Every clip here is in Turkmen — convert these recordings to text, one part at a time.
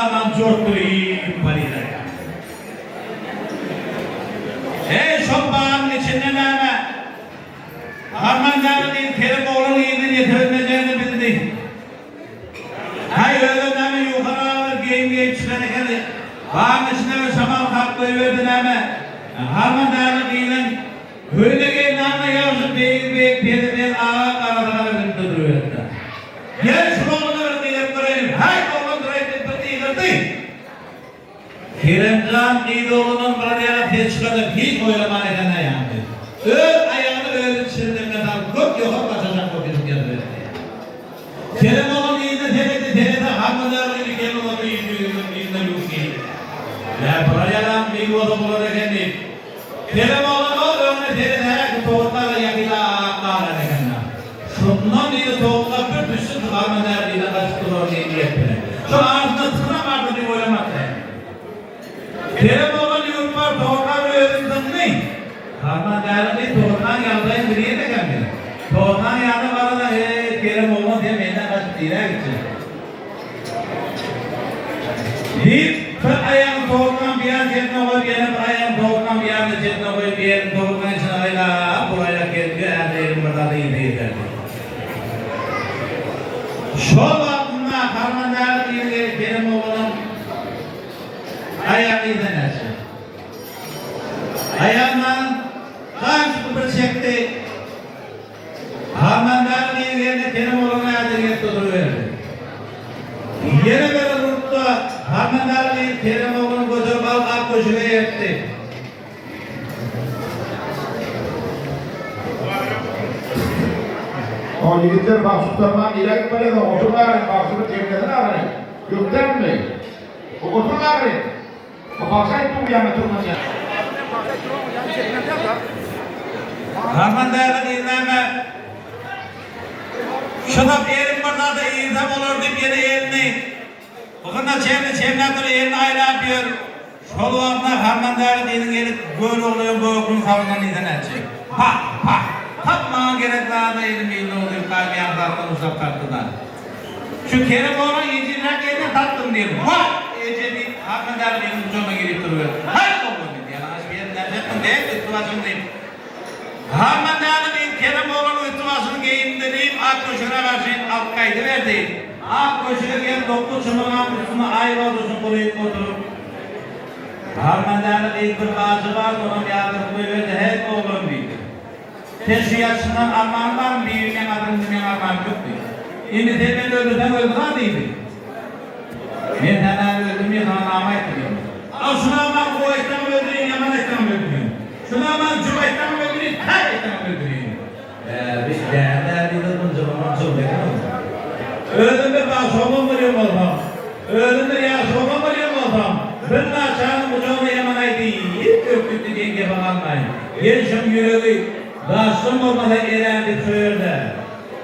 galman jortduryp barýar. Heý, şol bagyň içinde näme? Harman däli gyz Kerem ogluň yzyna ýetebilmejegini bildi. Häý, özem näme ýuwhanaga bir geýim geýip çykan ekeni. Bagyň içinde bir şamal kakyp goýberdi näme? Harman däli gyzyň Köýnek eýnagna ýagşy beýik-beýik peri-peri aga garasagala bilip duruberdi. Gel, şul oglana bir gygyryp göreýin. Häý, oglan duraý diýip bir gygyrdy. Keremjan gyz oglandan biraz ýaňa ses çykarjak hiç oýlaman eken-ä ýaňky. Öz aýagyny özi çirimegine salyp köp ýokary gaçajak bolup ýetip ýazyberdi. Kerem oglan yzyna seretdi, seretse Harmandar gyzy gelin bolsa ýüzüni ýüzüniň yzyna ýuwup gelýär. Bä, bular ýalam gyz bolsa bolar eken diýip, Kerem oglan ol öňüne seredäräki towuklar-a ýakyna-ak galan eken-dä. Şundan diýdi towuklar bir düşsün Harmandar gyzdan gaçyp durar diýen niýet bilen. Şo arasynda çykyna bardy diýip oýlamakda. Kerem oglan ýüwrüp baryp Togtman özüni zyňdy. Harman däli gyz Togtman ýagdaýyny bilýän ekenmi? Togtman ýanyna baranda Heý, Kerem oglan sen menden gaçyp nirä gitjek? Diýip, bir aýagyny Togtman bu ýan çetine goýup, ýene bir aýagyny Togtman bu ýan çetine goýup, elini Togtman içine aýlap, bulaýlap gelip ýa-da elini bir zada yzy ýeterdi. Şol wagtynda Harman däli gyz gelip Kerem oglanyň Aýagyny yza näçe? Aýagyndan gan çykyp bir çekdi. Harmandäli gyz geldi, Kerem oglan ädigi gelip duruberdi. Ýene bir urupda Harmandäli gyz Kerem oglany göterip alyp ak köşüge eltdi. O ýigitler bagşy tutarman nirä gidip barýasyň? Otur garyn, bagşy bir jemlesin ahyry. Ökdämmi? Otur garyn. O bagşy aýtdy uýana turman ýa. Harman däli gyz näme? Şonam elim bir zada irse bolar diýip ýene elini Gyzyna çenli çemläp dur, elini aýlap ýör. Şol wagtlar Harman däli gyzyň eli Göroglyň göklüň sabyndan yza nätjek? Pah! Pah! Tap maňa gerek zady elim ildi o diýip gaýym ýaňsatdan uşap tartdy-da. Şu Kerem oglan ejizräk ýerden tapdym diýip, Wah, eje diýip, Harman däli gyzyň gujagyna girip duruberdi. Haý, oglan diýdi, ýalaňaç bir ýerini nätjekdiň, dek üsti-başyňy diýip. Harman däli gyz Kerem oglanyň üsti-başyny geýindirip, ak köşegine garşy alyp gaýdyberdi. Ak köşege gelip dokuz çybygyň üstüne aýbogdaşyny guryp oturyp, Harman däli gyz bir bajy bardy, onam ýadyryp goýberdi, Häý, oglan diýdi. Sen şu ýatyşyňdan armanyň barmy, bibi meň adymy indi meň armanym ýok diýdi. Indi sen meni öldürseň öldür-a diýdi. Men seni-ä öldürmeýin, saňa name aýtdy diýdi. Al şu namany gowy aýtsaňam öldüreýin, ýaman aýtsaňam öldüreýin. Şu namany jüp aýtsaňam öldüreýin, tär aýtsaňam öldüreýin. Bä, bi däli däli gyzjygyň jyldy eken ol. Özüm bir bagşy oglan bolýan bolsam, özüm bir ýagşy oglan bolýan bolsam, bir naçaryň gujagyna ýamanaý diýip ökütdi diýen gepe galmaýyn. Gelşiň ýüregi daşdan bolmasa erär diýip şo ýerde.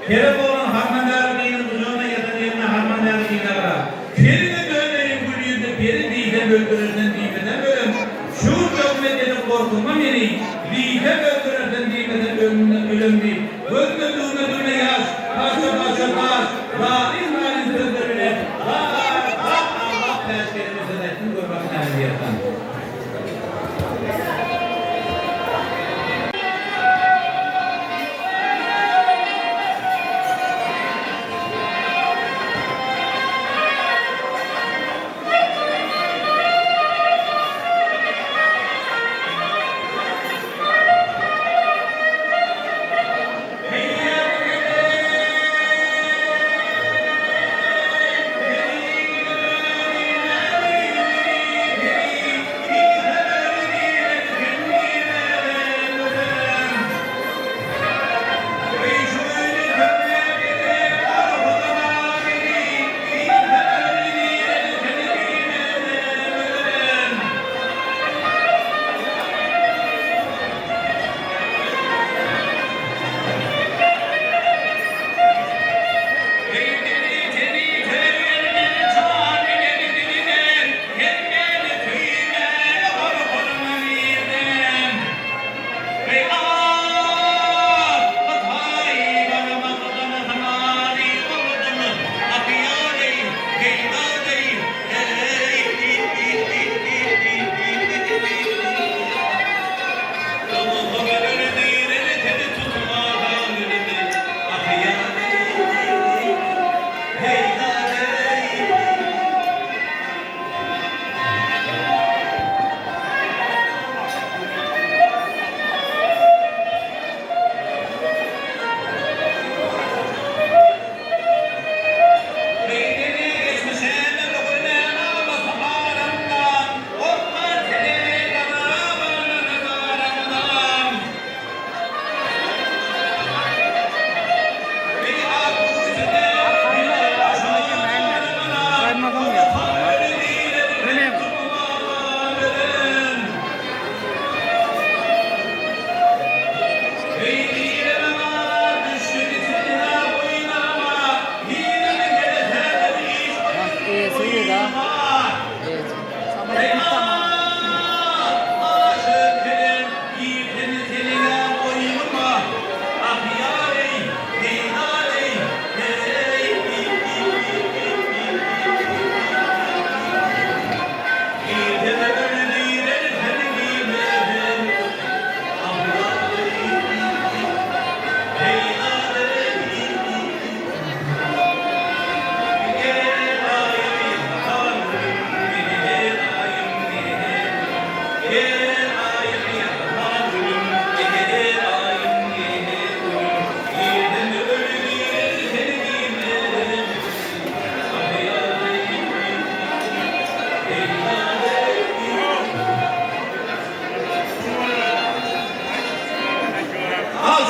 Kerem oglan Harmandäli gyzyň gujagyna ýatan ýerinde Harmandäli gyza garap, Perine döneýin gül ýüzli peri diýsem öldürersen diýmesem ölem, şu gün töhmet edip gorkuzma meni, diýsem öldürersen diýmesem ölümden ölem diýip, gözüne düwme-düwme ýaş, parça-parça daş, zaryn-zaryn sözler bilen zar-zar aglap Täçkerime söz aýtdym, gör bak näme diýerkan.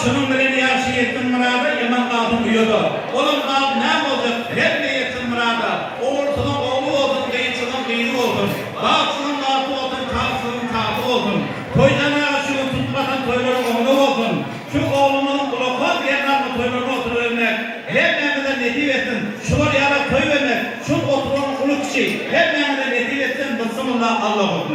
Şunuň bilen ýagşy ýetsin myrada, ýaman galsyn uýada. Olam galyp näme boljak, hemme ýetsin myrada. Ogulsyzyň ogly bolsun, gyzsyzyň gyzy bolsun. Bagtsyzyň bagty bolsun, tagtsyzyň tagty bolsun. Toýjan aga şu gün tutup atan toýlary oňuna bolsun. Şu oglumyzyň ulakan gelnalma toýlaryny oturybermek hemmämize nesip etsin. Şular ýala toý bermek, şul oturan uly-kiçi hemmäňize nesip etsin. Bysymylla Allahu ekber.